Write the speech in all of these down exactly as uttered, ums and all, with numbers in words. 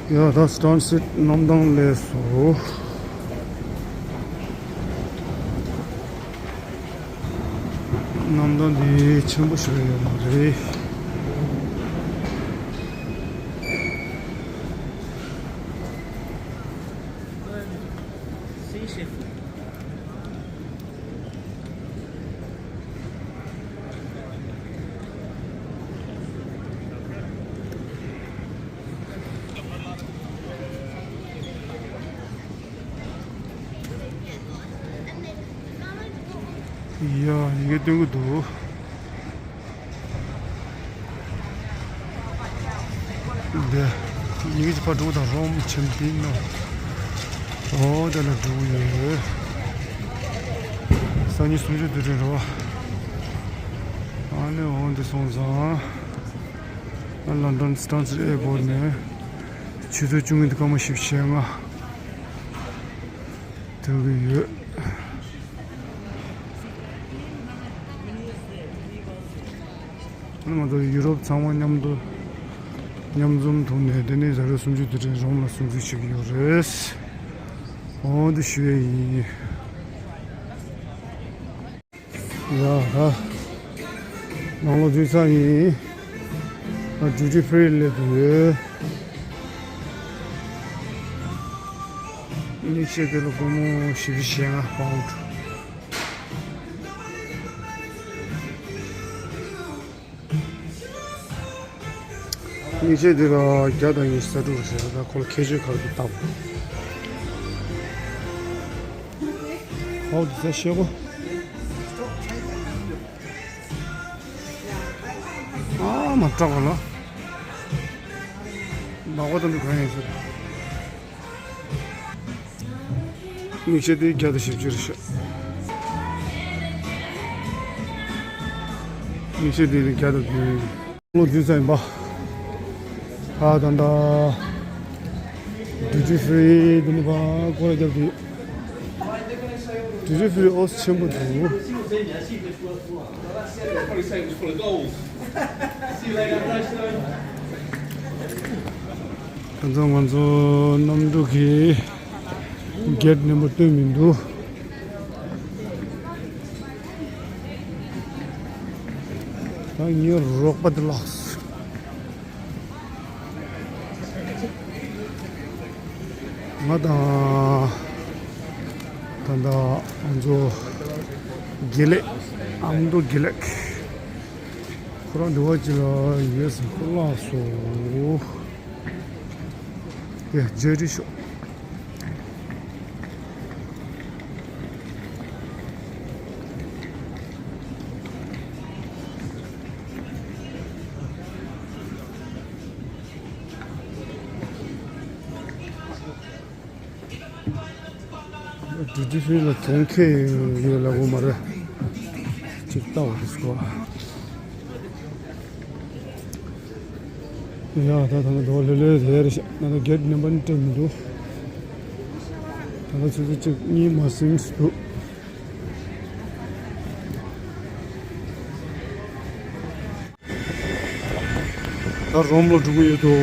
ཡ་ད་སི་ཊན་སིཊ་གནམ་ཐང་སླེབས་སོང་། གནམ་ཐང་འདི་ཆེན་པོ་ཞིག་ཡོད་མ་རེད། ཡ་ཡི་གེ་སྟོན་གྱི་འདུག་འདི་ཡི་གེ་ཅིག་ཕར་འགྲོ་དང་རོམ་ཆེན་པོ་ཡིན་ནོ། འོ་དེ་ལ་འགྲོ་གི་ཡོད། སང་ཉིན་གསུམ་བཅུ་དུས་དྲན་རེད་བ། ཨ་ནི་འོ་འདི་སོང་ཙང་། ལོན་ཌོན་སི་ཊན་སིཊ་ཨེར་པོརཊ་ནས་ཆུ་ཚོད་བཅུ་གཉིས་དང་སྐར་མ་བཞི་བཅུ་ཞེ་ལྔ་ཐོན་གྱི་ཡོད། ང་ཚོ་ཡུ་རོབ་ཚང་མ་མཉམ་དུ་མཉམ་འཛོམས་ཐོག་ནས་དེ་ནས་ཟླ་བ་གསུམ་བཅུ་དུས་དྲན་རོམ་ལ་སྲུང་བརྩི་བྱེད་ཀྱི་ཡོད་རེད། འོ་འདི་ཞུ་ཡས་ཡིན། ཡ་ཧ། ནང་ལོགས་འཛུལ་ས་ཡིན། ཨ་ཌིའུ་ཊི་ཕི་རི་སླེབས་ཡོད། མིག་ཤེལ་དེ་ལ་སྒོར་མོ་བཞི་བཅུ་ཞེ་ལྔ་པའུན་ཌི། མིག་ཤེལ་འདི་ལ་བརྒྱ་དང་ཉི་ཤུ་རྩ་དྲུག་རེད་ཟེར། ད་ཁོ་ལ་ཁྱད་ཆོས་ག་རེ་འདུག་ལྟ་དགོས། ཧོ་འདི་ཚ་ཤེས་གོ། ཨ་མ་སྐྲག་གོ་ལ། མ་གོ་ད་འདི་ག་ཡིན་ཟེར། མིག་ཤེལ་དེ་བརྒྱ་དང་བཞི་བཅུ་རེད་ཤག་མིག་ཤེལ་དེ་བརྒྱ་དང་བདུན། ལོ་རྒྱུས་ཙམ་ཡིན་པ། ཨ་ད་ད། ཌིའུ་ཊི་ཕི་རི་དེ་ནི་ཕ་སྐོར་ར་རྒྱབ་དུས། ཌིའུ་ཊི་ཕི་རི་ཨོ་ཆེན་པོ་འདུག་ད་ཚོ་ང་ཚོ་གནམ་གྲུ་གི་གེ་ཊི་ནམ་བར་སྟོན་མི་འདུག་ད་ངའི་རོགས་པ་དེ་ལགས། ང་དང་། ད་ལྟ་ང་ཚོ་དགེ་ལེགས། ཨ་མདོ་དགེ་ལེགས། ཁོ་རང་འདི་བ་ཅི་ལ་ཡོད་ཟེར་ཁོ་ལགས་སོ། དེ་རྗེས་དྲི་ཤོག་ཌིའུ་ཊི་ཕི་རི་ལ་གྱོང་ཁེ་ཡོད་ལབ་དགོས་མ་རེད། ཅིག་ལྟ་བ་རེད་ཟེར་བ། ཡ་ད་ད་ནི་རྡོ་ལྷོད་ལྷོད་དེ་རེད་ཤག་ང་ཚོ་གེ་ཊི་ནམ་བར་ནི་སྤྲད་མི་འདུག་ད་ལྟ་ཆུ་ཚོད་གཅིག་གཉིས་མ་ཟིན་འདུག་ད་རོམ་ལ་འགྲོ་གི་ཡོད་དོ།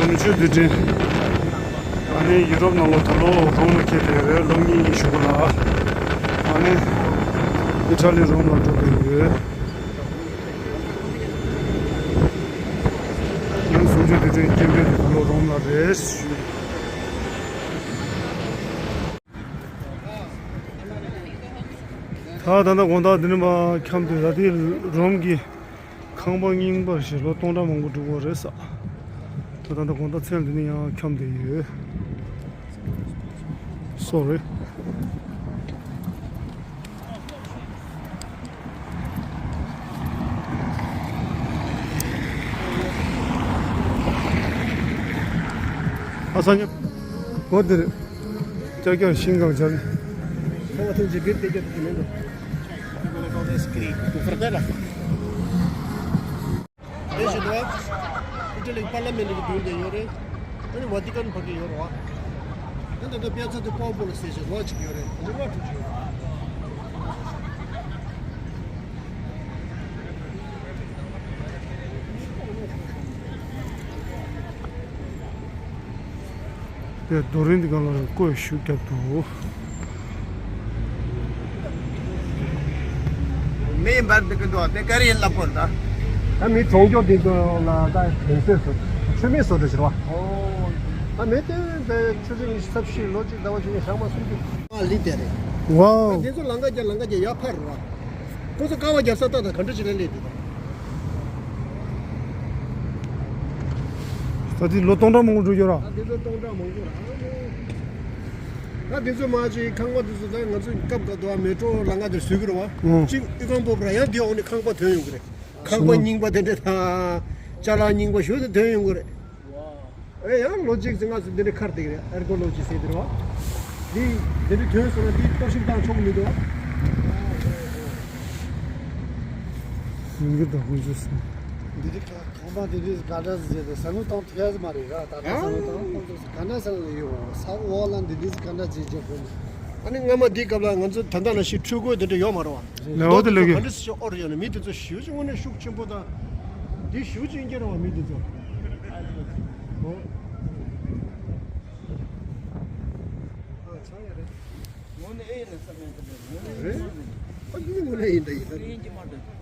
གསུམ་བཅུ་དུས་དྲན། ཨ་ནི་ཡུ་རོབ་ནང་ལོགས་ད་ལོ་རོམ་ལ་ཁེལ་བསྡད་ཡོད་རེད། ལོ་གཉིས་གཉིས་གཞུག་གུ་ལ། ཨ་ནི་ཨི་ཊ་ལི་རོམ་ལ་འགྲོ་གི་ཡོད། ཡང་གསུམ་བཅུ་དུས་དྲན་སྐྱེལ་འདྲེན་དེ་ད་ལོ་རོམ་ལ་རེད། ད་ད་ལྟ་དགོང་དག་འདི་ནས་མར་འཁྱམས་ཏེ། ད་ལྟའི་རོམ་གྱི་ཁང་པ་རྙིང་པ་ཞིག་ལོ་སྟོང་ཕྲག་མང་པོ་འགྲོ་གི་རེད་ས། ད་ད་ལྟ་དགོང་དག་མཚན་འདི་ནས་ཡང་འཁྱམས་ཏེ་ཡོད། སོ་རི། ཨ་ས་ཉ། འོ་དེ་རེད། ཀྱག་ཀྱག་ཤིང་གང་སྦྱར། ཁ་བ་ཐེངས་གཅིག་བེད་དེ་རྒྱབ་ཀྱི་མེད་འགྲོ། དེ་བཞིན་དུ་ཨི་ཊ་ལི་པར་ལི་མེན་ཊི་གི་མདུན་དེ་ཡོད་རེད། ཨ་ནི་ཝ་ཏི་ཀན་ཕ་གི་ཡོད་རེད་བ། ད་ལྟ་དཔེ་ཆ་དེ་པོ་པོ་ལ་ཟེར་ཞིག་ལོ་གཅིག་ཡོད་རེད། ལོ་ལྔ་དྲུག་ཅུ་ཡོད་རེད། དེ་རྡོ་རིང་འདི་ག་ལ་རེད། བརྐོས་ཤུགས་རྒྱབ་འདུག་མི་འབར་འདུག་གི་འདུག་དེ་ག་རེ་ཡིན་ལབ་དགོས་རེད་ད། ད་མི་གྲོང་ཆོག་འདི་ཚོ་ལ་ད་དོན་སེལ་བཟོ། མཆོད་མེ་བཟོ་འདྲ་ཞིག་རེད་བ། ཨོ། ད་མི་དེ་དེ་ཆུ་ཚོད་ཉི་ཤུ་རྩ་བཞི་ལོ་གཅིག་ཟླ་བ་གཅིག་ནས་ཞག་མ་སུམ་ཅུ། ཨ་ལི་དེ་རེད། ཝའོ། ད་འདི་ཚོ་ལམ་ཁ་རྒྱབ་ལམ་ཁ་རྒྱབ་ཡར་ཕར་རེད་བ། ཁོ་ཚོ་ཀ་བ་རྒྱབ་ས་ལྟ་དང་ག་འདྲ་བྱེད་ན་སླེབས་འདུག་ད། ད་དེ་ལོ་སྟོང་ཕྲག་མང་པོ་འགྲོ་རྒྱུ་ར། ད་དེ་ཚོ་སྟོང་ཕྲག་མང་པོ་ར། ད་དེ་ཚོ་མ་ཅིག་ཁང་པ་དེ་ཚོ་ད་ང་ཚོ་སྐབས་སྐབས་དུ་མེ་ཏྲོ་ལམ་ཁ་དེར་བཟོས་ཀྱི་རེད་བ། ཨོ། གཅིག་ཨི་ཁང་པོ་ར་ཡང་དེ་འོག་ནས་ཁང་པ་ཐོན་ཡོང་གི་རེད། ཁང་པ་རྙིང་པ་དེ་འདྲ་དང་། ཅ་ལག་རྙིང་པ་ཞུ་དེ་ཐོན་ཡོང་གི་རེད། ཨེ་ཡང་ལོ་གཅིག་ཙམ་ང་ཚོ་འདི་འདྲ་ཁར་བསྡད་ཀྱི་རེད། ཨར་ཀོ་ལོ་ཇི་ཟེར་དེ་རེད་བ། འདི་འདི་འདྲ་ཐོན་སོང་ན་འདི་གཏོར་བཤིག་བཏང་ཆོག་གི་མི་འདུག་བ། ཡིན་གྱི་འདུག་ཁོང་ཚོས་སོང་། འདི་འདྲ་ཁང་པ་འདི་འདྲ་ག་འདྲ་ཟེར་ཏེ་ཟ་ནུ་བཏང་ཐུབ་ཡ་མ་རེད་ར། ད་ལྟ་ཟ་ནུ་བཏང་ཁོང་ཚོས་ག་འདྲ་ཟེར་ལ་ཡོད་ས་འོག་ལ་འདི་འདྲ་ག་འདྲ་བྱེད་བྱེད་དགོས་ནི། ཨ་ནི་སྔ་མ་འདི་སྐབས་ལ་ང་ཚོ་ད་ལྟ་ལ་ཤི་འཕྲུལ་འཁོར་འདི་འདྲ་ཡོད་མ་རེད་བ། ལས་འོ་དེ་ལས་གི། ག་འདྲ་ཞིག་ཨོ་རེད་ཡོད་ན་མི་དེ་ཚོ་ཞུ་ཅིག་དངོས་གནས་ཤུགས་ཆེན་པོ་དང་། འདི་ཞུ་ཅིག་ཡིན་གྱི་རེད་བ་མི་དེ་ཚོ། ཨོ། ཨ་ཆགས་ཡ་རེད། དངོས་གནས་ཨེ་ཡིན་ན་བསམ་ཡ་དེ་རེད། དངོས་གནས་ཡིན་མ་རེད། ཨ་འདི་དངོས་གནས་ཡིན་ད་ཡིན་ད། དངོས་གནས་ཡིན་གྱི་མ་རེད།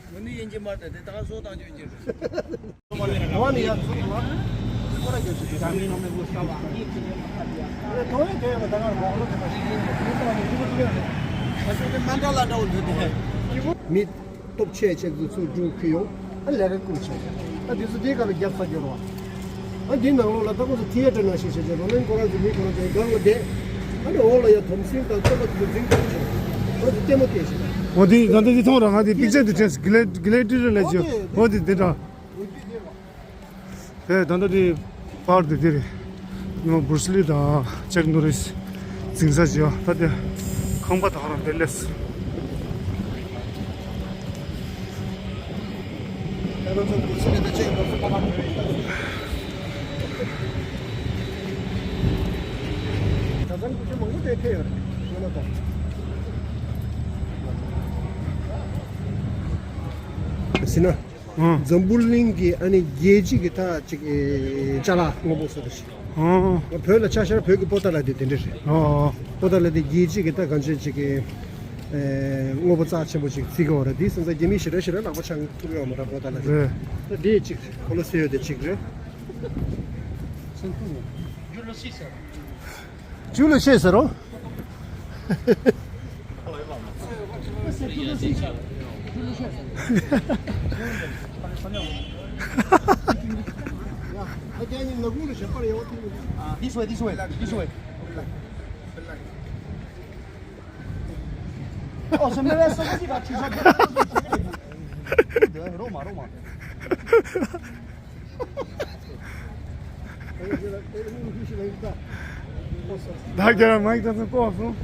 དངོས་གནས་ཡིན་གྱི་མ་རེད་དེ་ད་ག་སོ་བཏང་རྒྱུ་ཡིན་གྱི་རེད། མི་སྟོབས་ཆེ་ཆེ་ཚོ་ཚུར་འགྲོ་ཁུལ་ཡོང་། ཨ་ལས་ཀ་ཀུན་བྱེད། ཨ་འདི་ཚོ་འདིའི་སྒང་ལ་རྒྱབ་ཚར་རྒྱུ་རེད་བ། ཨ་འདིའི་ནང་ལོགས་ལ་ད་ཁོ་ཚོ་ཐི་ཡེ་ཊར་ནང་བཞིན་བྱས་བྱས་རོ་ལན་ཁོ་རང་ཚོ་མི་ཁོ་རང་ཚོའི་སྒང་ལ་བསྡད། ཨ་ནི་འོག་ལ་ཡ་དོམ་སྲིན་དང་རྩམ་པ་དེ་ཚོ་འཛིང་བཏང་བྱས། ཁོ་ཚོ་ལྟད་མོ་བལྟས་བྱས། འོ་འདི་ད་ལྟ་འདི་མཐོང་ར། ང་འདི་པིག་ཅར་འདི་དྲན་སོང་། གི་ལེ་གི་ལེ་ཏི་རི་ལ་ཅིག་འོ་འདི་འདི་འདྲ། དེ་ད་ལྟ་དེ་པར་དེ་དེ་རེད། ཉོ་བུར་སི་ལི་དང་ཅེག་ནོ་རིས་འཛིང་ས་བྱས་པ། ད་དེ་ཁང་པ་དག་རང་དེ་སླེབས། ཟིན་ན། ཨང་། འཛམ་བུ་གླིང་གི་ཨ་ནི་རྒྱལ་སྤྱི་གི་ད་ཅིག་ཨེ་ཅ་ལག་དངོས་པོ་སོགས་དེ་ཞིག་ཨང་། བོད་ལ་ཆ་བཞག་བོད་ཀྱི་པོ་ཏཱ་ལ་དེ་དེ་འདྲ་རེད། ཨོ། པོ་ཏཱ་ལ་དེ་རྒྱལ་སྤྱི་གི་ད་གང་ཅི་ཅིག་གི་ཨེ་དངོས་པོ་རྩ་ཆེན་པོ་ཅིག་བརྩི་གི་ཡོད་རེད། དེ་སོང་ཙང་རྒྱ་མི་ཞེ་དྲག་ཞེ་དྲག་ལག་པ་འཆང་ཐུབ་ཡོད་མ་རེད་པོ་ཏཱ་ལ་དེ། རེད། ད་དེ་ཅིག་ཁོ་ལོ་སེ་ཡོད་དེ་ཅིག་རེད། ཇུ་ལོ་ཤེས་ཟེར་རོ། This way, this way, this way. ཨོ་སེམས་པ་སོ་སོ་ཅིག་ག་ཆུ་ཚོད་རོ་མ་རོ་མ། ད་རྒྱ་ར་མ་ཡིག་ད་ཚོ་ལྐོག་སོང་།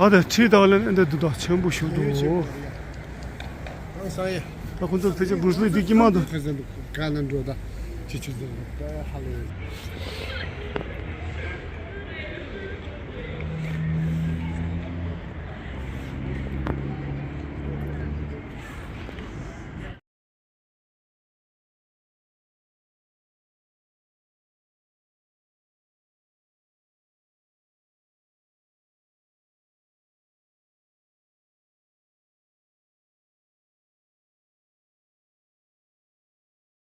ཨ་ད་ཁྲིད་ད་ལན་ཨེ་འདྲ་འདུག་ད་ཆེན་པོ་ཞིག་འདུག་ཨང་སང་ཡེ། ད་ཁོ་ཚོ་ཕལ་ཆེར་བུ་སུ་ལི་དེ་ཀྱི་མ་འདུག་ཕེ་ཟན་འདུག་ག་ན་འགྲོ་ད་ཅི་ཆུ་ཟེར་འདུག་ཧ་ལས།